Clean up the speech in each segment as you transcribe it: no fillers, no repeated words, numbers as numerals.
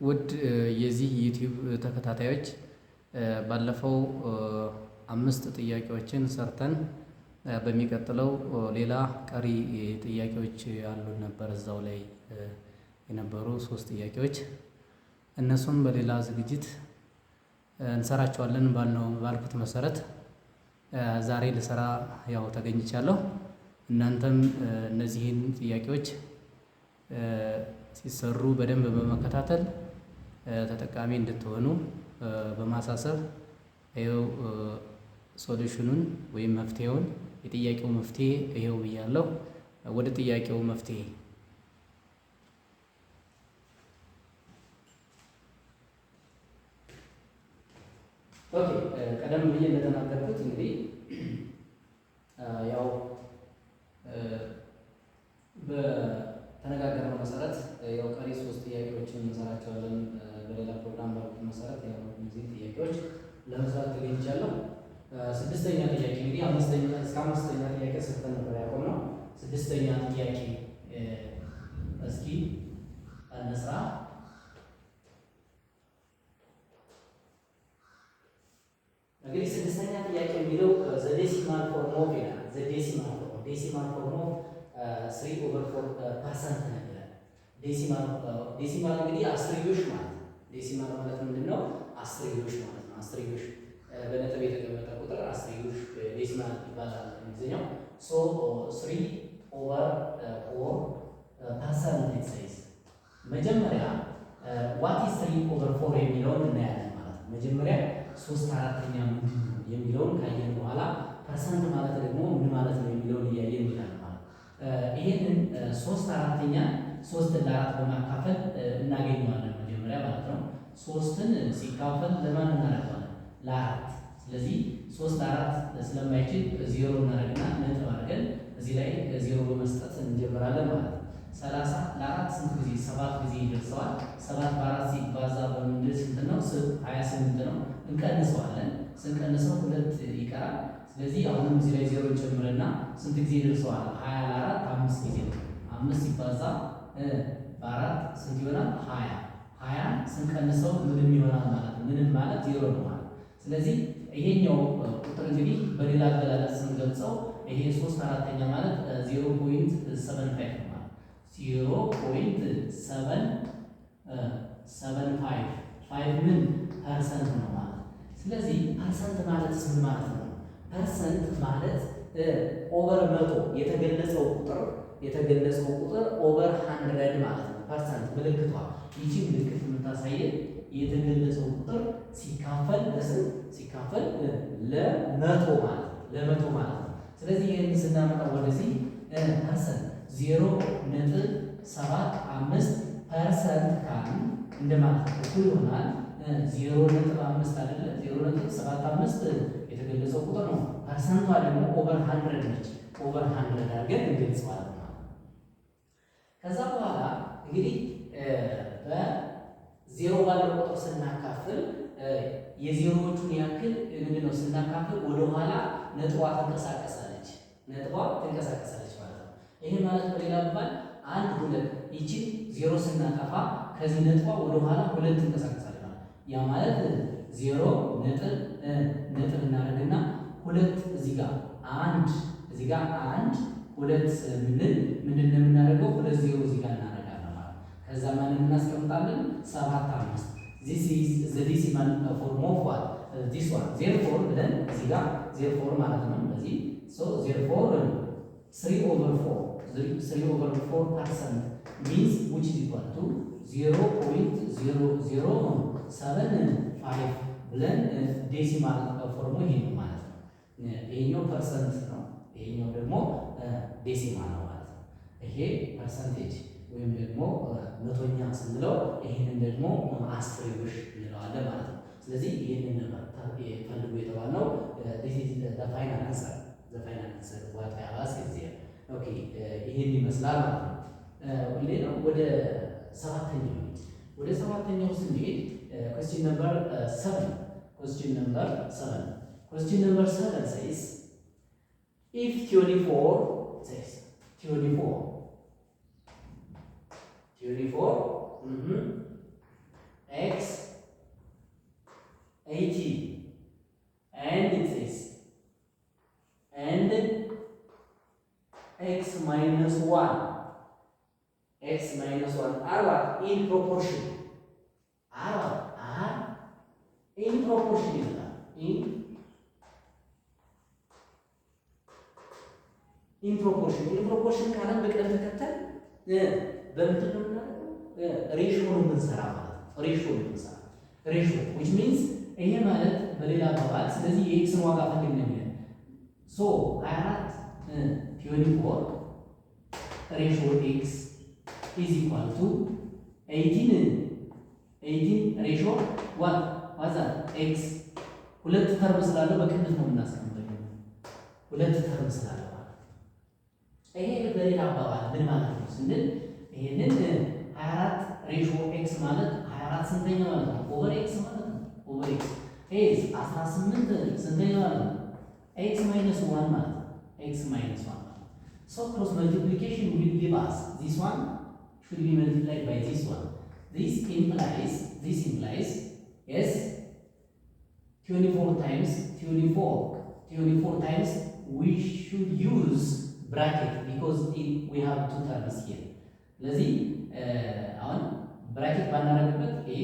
ውድ የዚህ YouTube ተከታታዮች፣ ባለፈው አምስት ጥያቄዎችን ሰርተን በሚቀጥለው ሌላ ቀሪ ጥያቄዎች ያሉን ነበር፣ እዛው ላይ የነበሩ ሶስት ጥያቄዎች፣ እነሱም በሌላ ዝግጅት እንሰራቸዋለን ባልነው ባልኩት መሰረት ዛሬ ልሰራ ያው ተገኝቻለሁ። እናንተም እነዚህን ጥያቄዎች ሲሰሩ በደንብ በመከታተል ተጠቃሚ እንድትሆኑ በማሳሰብ ይኸው solution ኑን ወይም መፍትሄውን፣ የጥያቄው መፍትሄ ይኸው ብያለሁ። ወደ ጥያቄው መፍትሄ። Okay፣ ቀደም ብዬ እንደተናገርኩት እንግዲህ ያው በተነጋገርነው መሰረት ያው ቀሪ ሶስት ጥያቄዎችን እንሰራቸዋለን በሌላ ፕሮግራም ባልኩት መሰረት ያው እነዚህን ጥያቄዎች ለመስራት ተገኝቻለሁ። ስድስተኛ ጥያቄ፣ እንግዲህ አምስተኛ እስከ አምስተኛ ጥያቄ ሰርተን ነበር ያቆምነው። ስድስተኛ ጥያቄ እስኪ እንስራ። እንግዲህ ስድስተኛ ጥያቄ የሚለው the decimal form of ይላል። The decimal form, decimal form of 3/4% ነው ይላል። Decimal, decimal እንግዲህ አስርዮሽ ማለት ነው። Decimal ማለት ምንድን ነው? አስርዮሽ ማለት ነው። አስርዮሽ፣ በነጥብ የተቀመጠ ቁጥር አስርዮሽ decimal ይባላል እንግሊዝኛው። So 3/4% it says። መጀመሪያ what is 3/4 የሚለውን እናያለን ማለት ነው። መጀመሪያ ሶስት አራተኛ ምንድን ነው የሚለውን ካየን በኋላ percent ማለት ደግሞ ምን ማለት ነው የሚለውን እያየን እንሄዳለን ማለት ነው። ይሄንን ሶስት አራተኛ ሶስትን ለአራት በማካፈል እናገኘዋለን መጀመሪያ ማለት ነው። ሶስትን ሲካፈል ለማን እናደርገዋለን? ለአራት። ስለዚህ ሶስት አራት ስለማይችል ዜሮ እናደርግና ነጥብ አድርገን እዚህ ላይ ዜሮ በመስጠት እንጀምራለን ማለት ነው። 30 ለአራት ስንት ጊዜ? ሰባት ጊዜ ይደርሰዋል። ሰባት በአራት ሲባዛ በምንድን ስንት ነው? 28 ነው። እንቀንሰዋለን። ስንቀንሰው ሁለት ይቀራል። ስለዚህ አሁንም እዚህ ላይ ዜሮ ጨምረና ስንት ጊዜ ይደርሰዋል? 20 ለአራት አምስት ጊዜ ነው። አምስት ሲባዛ በአራት ስንት ይሆናል? 20። 20ን ስንቀንሰው ምንም ይሆናል ማለት ነው። ምንም ማለት ዜሮ ነው ማለት። ስለዚህ ይሄኛው ቁጥር እንግዲህ በሌላ አገላለጽ ስንገልጸው ይሄ ሶስት አራተኛ ማለት 0.75 ነው ማለት። 0.7 75 five ምን percent ነው ማለት። ስለዚህ percent ማለት ምን ማለት ነው? Percent ማለት over 100፣ የተገለጸው ቁጥር over 100 ማለት ነው። Percent ምልክቷ፣ ይቺ ምልክት የምታሳየን የተገለጸው ቁጥር ሲካፈል ለስንት? ሲካፈል ለ100 ማለት ነው። ለመቶ ማለት ነው። ስለዚህ ይህንን ስናመጣው ወደዚህ percent 0.75% ካልን እንደማለት ነው። እኩል ይሆናል 0.5 አይደለ? 0.75 የተገለጸው ቁጥር ነው። Percent ቷ ደግሞ over 100 ነች። Over 100 አድርገን እንገልጸዋለን ማለት ነው። ከዛ በኋላ እንግዲህ በዜሮ ባለው ቁጥር ስናካፍል የዜሮዎቹን ያክል ምንድን ነው ስናካፍል ወደኋላ ነጥቧ ትንቀሳቀሳለች። ነጥቧ ትንቀሳቀሳለች ማለት ነው። ይሄ ማለት በሌላ አባባል አንድ፣ ሁለት፣ ይቺን ዜሮ ስናጠፋ ከዚህ ነጥቧ ወደኋላ ሁለት ትንቀሳቀሳለች ማለት። ያ ማለት ዜሮ ነጥብ ነጥብ እናደርግና ሁለት እዚህ ጋር፣ አንድ እዚህ ጋር፣ አንድ ሁለት ስለምንል ምንድን ነው የምናደርገው? ሁለት ዜሮ እዚህ ጋር እናደርጋለን ማለት። ከዛ ማንን እናስቀምጣለን? ሰባት አምስት። This is the decimal form of what? This one. Therefore ብለን እዚህ ጋር therefore ማለት ነው። እንደዚህ። So therefore 3/4, 3/4% means which is equal to 0.0075 ብለን decimal form ኡ ይሄ ነው ማለት ነው። ይሄኛው percent ነው፣ ይሄኛው ደግሞ decimal ነው ማለት ነው። ይሄ percentage ወይም ደግሞ መቶኛ ስንለው ይህንን ደግሞ አስርዮሽ እንለዋለን ማለት ነው። ስለዚህ ይህንን ነበር ፈልጉ የተባልነው። This is the final answer, the final answer what I have asked there. Okay፣ ይህን ይመስላል ማለት ነው። ሌላው ወደ ሰባተኛው፣ ወደ ሰባተኛው ስንሄድ question number 7, question number 7, question number 7 says if 24 says 24 24. x 18 and it says and x minus 1, x minus 1 are what? In proportion. Are what? Are in proportion ይላል። In proportion. In proportion ካለን በቅደም ተከተል በምንድን ነው የምናደርገው? Ratio ነው የምንሰራ ማለት ነው። Ratio ነው የምንሰራ፣ ratio, which means ይሄ ማለት በሌላ አባባል ስለዚህ የ x ን ዋጋ ፈልግ ነው የሚለን። So 24, 24 ratio x is equal to 18 ratio what ዋዛ x። ሁለት term ስላለው በቅንፍ ነው የምናስቀምጠው። ሁለት term ስላለው ማለት ነው። ይሄ በሌላ አባባል ምን ማለት ነው ስንል ይሄንን 24 ratio x ማለት 24 ስንተኛ ማለት ነው? Over x ማለት ነው። Over x is 18 ስንተኛ ማለት ነው? X minus 1 ማለት ነው። X minus 1 ማለት ነው። So cross multiplication will give us this one should be multiplied by this one. This implies, yes, 24 times 24, 24 times, we should use bracket because we have two terms here. ስለዚህ አሁን bracket ባናደርግበት ይሄ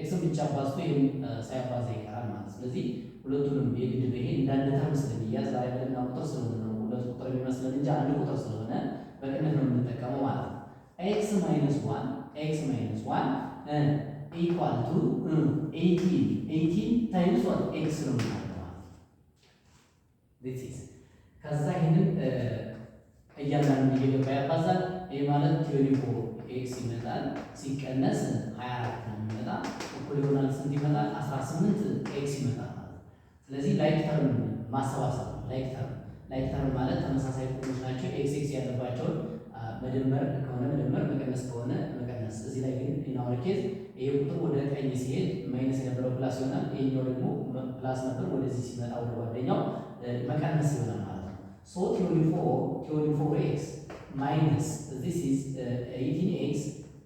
x ን ብቻ አባዝቶ ይሄን ሳያባዛ ይቀራል ማለት። ስለዚህ ሁለቱንም የግድ ነው። ይሄ እንደ አንድ term ስለሚያዝ variable ና ቁጥር ስለሆነ ነው ሁለት ቁጥር የሚመስለን እንጂ አንድ ቁጥር ስለሆነ በቅንፍ ነው የምንጠቀመው ማለት ነው። X minus 1, x minus 1 equal to 18 times what? X ነው የምናደርገው ማለት ነው። This is ከዛ ይህንን እያንዳንዱ እየገባ ያባዛል። ይህ ማለት 24 x ይመጣል፣ ሲቀነስ 24 ነው የሚመጣ፣ እኩል ይሆናል ስንት ይመጣል? 18 x ይመጣል ማለት ነው። ስለዚህ like term ማሰባሰብ ነው። Like term ማለት ተመሳሳይ ቁጥሮች ናቸው። x x ያለባቸውን መደመር ከሆነ መደመር፣ መቀነስ ከሆነ መቀነስ። እዚህ ላይ ግን in our case ይሄ ቁጥር ወደ ቀኝ ሲሄድ minus የነበረው plus ይሆናል። ይሄኛው ደግሞ plus ነበር፣ ወደዚህ ሲመጣ ወደ ጓደኛው መቀነስ ይሆናል ማለት ነው። So 24 x minus this is 18 x,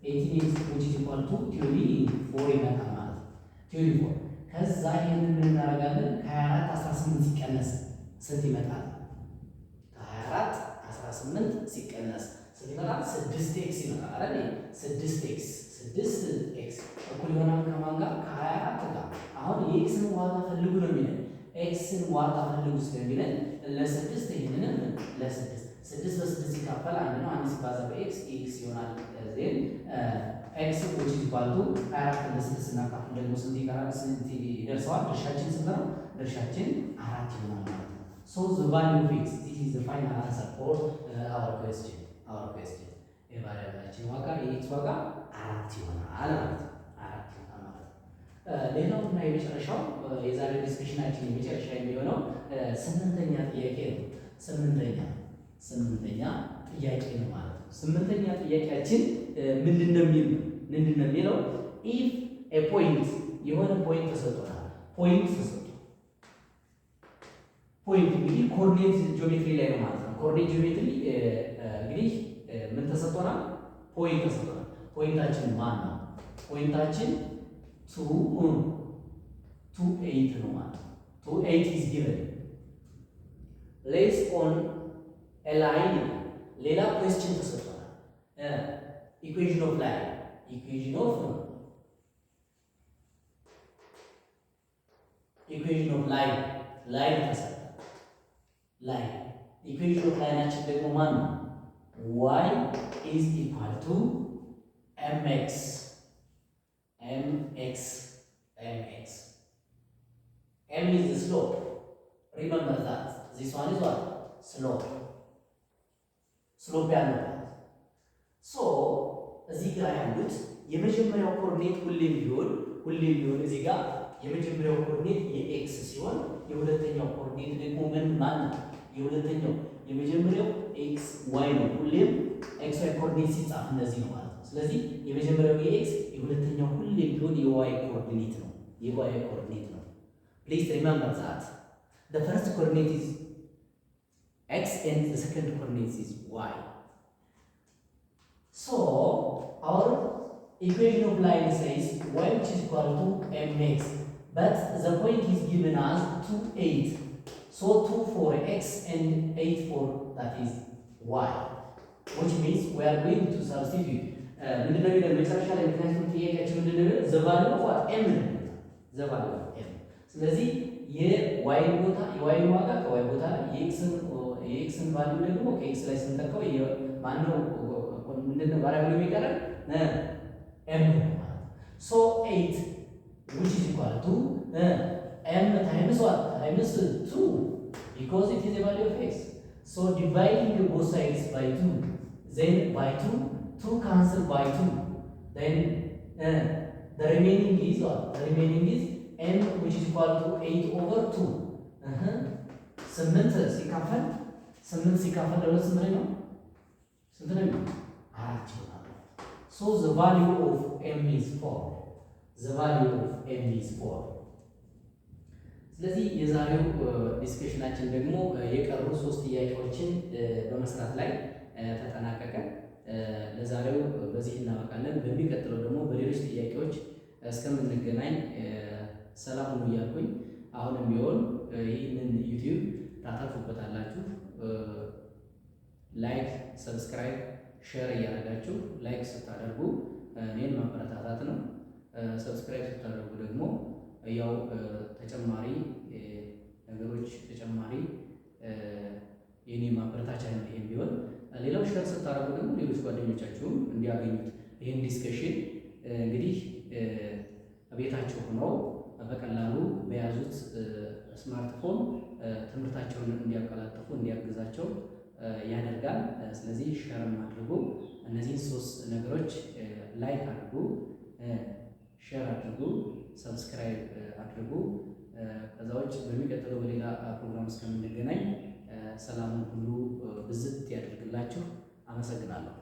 18 x, which is equal to 24 ይመጣል ማለት ነው። 24። ከዛ ይሄንን ምን እናደርጋለን? ከ24 18 ሲቀነስ ስንት ይመጣል? ከ24 18 ሲቀነስ ስንት ይመጣል? 6 x ይመጣል አይደል? 6 x፣ 6 x እኩል ይሆናል ከማን ጋር? ከ24 ጋር። አሁን የ x ን ዋጋ ፈልጉ ነው የሚለን። X ን ዋጋ ፈልጉ ስለሚለን ለስድስት ይህንንም ለስድስት፣ ስድስት በስድስት ሲካፈል አንድ ነው። አንድ ሲባዛ በ x x ይሆናል። Then x which is equal to 24 ለስድስት ስናካፍል ደግሞ ስንት ይቀራል? ስንት ይደርሰዋል? ድርሻችን ስንት ነው? ድርሻችን አራት ይሆናል ማለት ነው። So the value of x, this is the final answer for our question. የ variable ኣችን ዋጋ የ x ዋጋ አራት ይሆናል ማለት ነው። አራት ይሆናል ማለት ነው። ሌላው እና የመጨረሻው የዛሬው discussion ኣችን የመጨረሻ የሚሆነው ስምንተኛ ጥያቄ ነው። ስምንተኛ ጥያቄ ነው ማለት ነው። ስምንተኛ ጥያቄያችን ምንድን ነው የሚል ነው? ምንድን ነው የሚለው? If a point፣ የሆነ point ተሰጥቶናል። Point ተሰጥቶ፣ point እንግዲህ coordinate geometry ላይ ነው ማለት ነው። Coordinate geometry እንግዲህ ምን ተሰጥቶናል? Point ተሰጥቶናል። Point ኣችን ማን ነው? Point ኣችን 2 2 8 ነው ማለት ነው። 2 8 is given, lies on a line ይላል። ሌላ question ተሰጥቶናል። Equation of line, equation of line, line ተሰጠ። Line equation of line ኣችን ደግሞ ማን ነው? Y is equal to mx, mx, mx. M is the slope. Remember that this one is what? Slope. Slope ያለው ማለት። So እዚህ ጋር ያሉት የመጀመሪያው coordinate ሁሌም ቢሆን እዚህ ጋር የመጀመሪያው coordinate የ x ሲሆን የሁለተኛው coordinate ደግሞ ምን ማን ነው? የሁለተኛው የመጀመሪያው x y ነው። ሁሌም x y coordinate ሲጻፍ እንደዚህ ነው ማለት ነው። ስለዚህ የመጀመሪያው የ x፣ የሁለተኛው ሁሌም ቢሆን የ y coordinate ነው። የ y coordinate ነው። Please remember that the first coordinate is x and the second coordinate is y. So our Equation of line says y which is equal to mx, but the point is given as 2 8. So 2 for x and 8 for, that is, y, which means we are going to substitute. ምንድነው የሚለን መጨረሻ ላይ? ምክንያቱም ጥያቄያችን ምንድነው የሚለው? The value of what? M ነው። The value of m። ስለዚህ የ y ን ቦታ የ y ን ዋጋ ከ y ቦታ ላይ የ x ን value ደግሞ ከ x ላይ ስንተካው ማነው ምንድነው variable የሚቀረን? M ነው ማለት ነው። So 8 which is equal to m times what? Times 2, because it is a value of x. So dividing both sides by 2, then by 2, 2 cancel by 2, then the remaining is what? The remaining is m which is equal to 8 over 2. ስምንት ሲካፈል ለሁለት ስንት ነው? ስንት ነው? አራት ይሆናል። So the value of m is 4. The value of m is 4. ስለዚህ የዛሬው discussion ኣችን ደግሞ የቀሩ ሶስት ጥያቄዎችን በመስራት ላይ ተጠናቀቀ። ለዛሬው በዚህ እናበቃለን። በሚቀጥለው ደግሞ በሌሎች ጥያቄዎች እስከምንገናኝ ሰላም ሁኑ እያልኩኝ አሁንም ቢሆን ይህንን YouTube ታተርፉበታላችሁ። Like፣ subscribe፣ share እያደረጋችሁ like ስታደርጉ እኔን ማበረታታት ነው። Subscribe ስታደርጉ ደግሞ ያው ተጨማሪ ነገሮች ተጨማሪ የኔ ማበረታቻ ነው። ይሄም ቢሆን ሌላው share ስታደርጉ ደግሞ ሌሎች ጓደኞቻችሁም እንዲያገኙት ይህን discussion እንግዲህ ቤታቸው ሆነው በቀላሉ በያዙት ስማርትፎን ትምህርታቸውን እንዲያቀላጥፉ እንዲያግዛቸው ያደርጋል። ስለዚህ share ም አድርጉ። እነዚህን ሶስት ነገሮች like አድርጉ፣ share አድርጉ፣ subscribe አድርጉ። ከዛ ውጭ በሚቀጥለው በሌላ ፕሮግራም እስከምንገናኝ ሰላሙን ሁሉ ብዝት ያደርግላችሁ። አመሰግናለሁ።